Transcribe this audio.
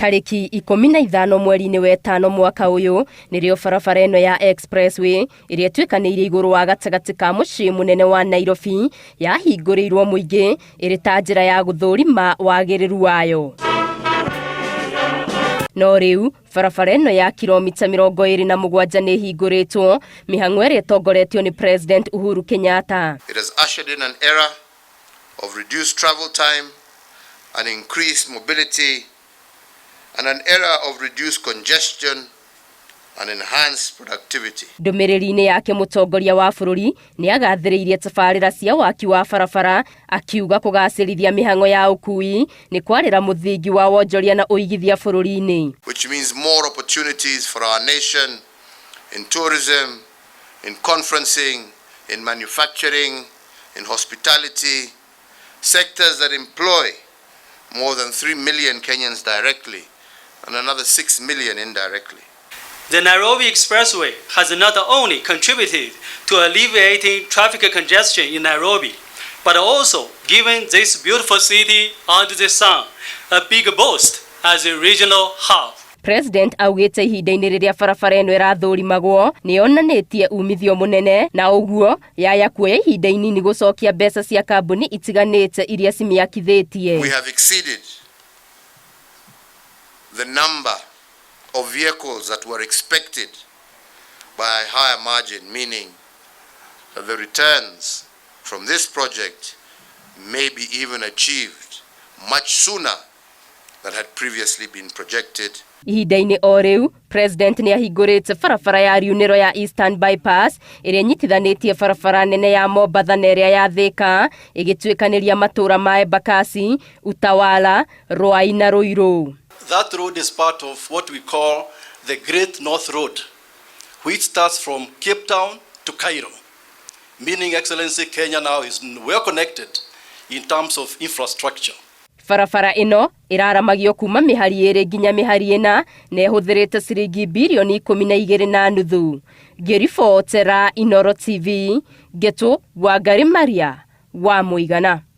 Tarĩki 15 mweri-inĩ wa ĩtano mwaka ũyũ nĩrĩo barabara ĩno ya Expressway ĩrĩa ĩtuĩkanĩirie igũrũ wa gatagatĩ ka mũciĩ mũnene wa Nairobi yahingũrĩirwo mũingĩ ĩrĩ ta njĩra ya gũthũrima wagĩrĩru wayo. No rĩu barabara ĩno ya kilomita 27 nĩ ĩhingũrĩtwo, mĩhang'o ĩrĩa ĩtongoretio nĩ President Uhuru Kenyatta. It has ushered in an era of reduced travel time and increased mobility and an era of reduced congestion and enhanced productivity. Ndũmĩrĩri-inĩ yake mũtongoria wa bũrũri nĩ agathĩrĩirie tabarĩra cia waki wa barabara akiuga kũgacĩrithia mĩhang'o ya ũkui nĩ kwarĩra mũthingi wa wonjoria na ũigithia bũrũri-inĩ. Which means more opportunities for our nation in tourism, in conferencing, in manufacturing, in hospitality, sectors that employ more than 3 million Kenyans directly and another 6 million indirectly. The Nairobi Expressway has not only contributed to alleviating traffic congestion in Nairobi, but also given this beautiful city under the sun a big boost as a regional hub. President augĩte ihinda-inĩ rĩrĩa barabara ĩno ĩrathũrimagwo nĩ yonanĩtie umithio mũnene na ũguo yaya kuoya ihinda inini gũcokia mbeca cia kambuni itiganĩte iria cimĩakithĩtie. We have exceeded the number of vehicles that were expected by a higher margin, meaning that the returns from this project may be even achieved much sooner than had previously been projected. Ihinda-inĩ o rĩu President nĩ ahingũrĩte barabara ya riunĩro ya Eastern Bypass ĩrĩa ĩnyitithanĩtie barabara nene ya Mombatha na ĩrĩa ya Thika ĩgĩtuĩkanĩria matũũra ma Embakasi, Utawala, Ruai na Ruiru. That road is part of what we call the Great North Road, which starts from Cape Town to Cairo, meaning, Excellency, Kenya now is well connected in terms of infrastructure. Barabara ĩno ĩraramagio kuma mĩhari 2 nginya mĩhari 4 na ĩhũthĩrĩte ciringi birioni 12.5. Ngĩribotera Inooro TV, Ngetu Wangari Maria wa Mũigana.